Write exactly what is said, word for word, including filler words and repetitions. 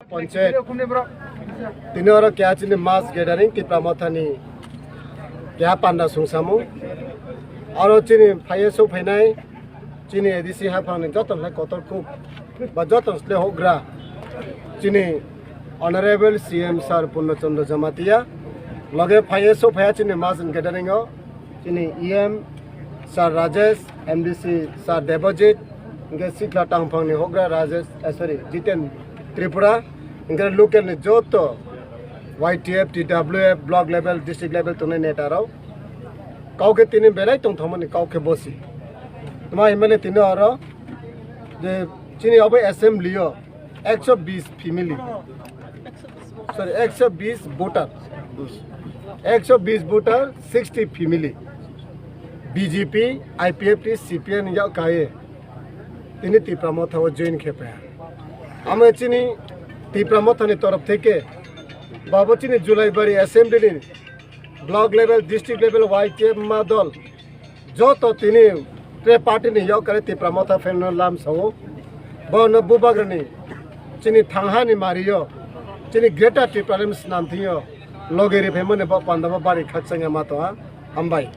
Panchayat. Tini oro keha chini mass gathering Tipra Mothani keha panda sungsamung. Oro chini phaiye sophainai chini A D C haphangni joto khlai kotor kuk ba joto sle hogra chini Honorable C M Sir Purno Chandra Jamatia. Loge phaiye sophaiya chini mass gathering o chini E M Sir Rajesh, M D C Sir Debojit, hingke sikla tangphangni hogra Rajesh, eh, sorry, Jiten Tripura, hingke local ni joto Y T F, T W F, block level, district level tongnai neta rok. Kau khe tini belai tongthokmani kau khe bosi. Tuma himani tini oro je chini obo assembly o ekso bis family, sorry, ekso bis voter, ekso bis voter, sixty family, B J P, I P F T, C P I ni yak kaye tini Tipra Motha o join khe paiha. Amo chini Tipra Motha ni torof theke babo chini Julaibari assembly ni block level, district level, Y T F ma dol joto tini tre party ni yok kare Tipra Motha phenno lam sao. Bono bubagrani chini thangha ni mario chini Greater Tipraland snam thingyo loge ri phaimani bo panda bo bari khakchangya ma to ha. Hambai.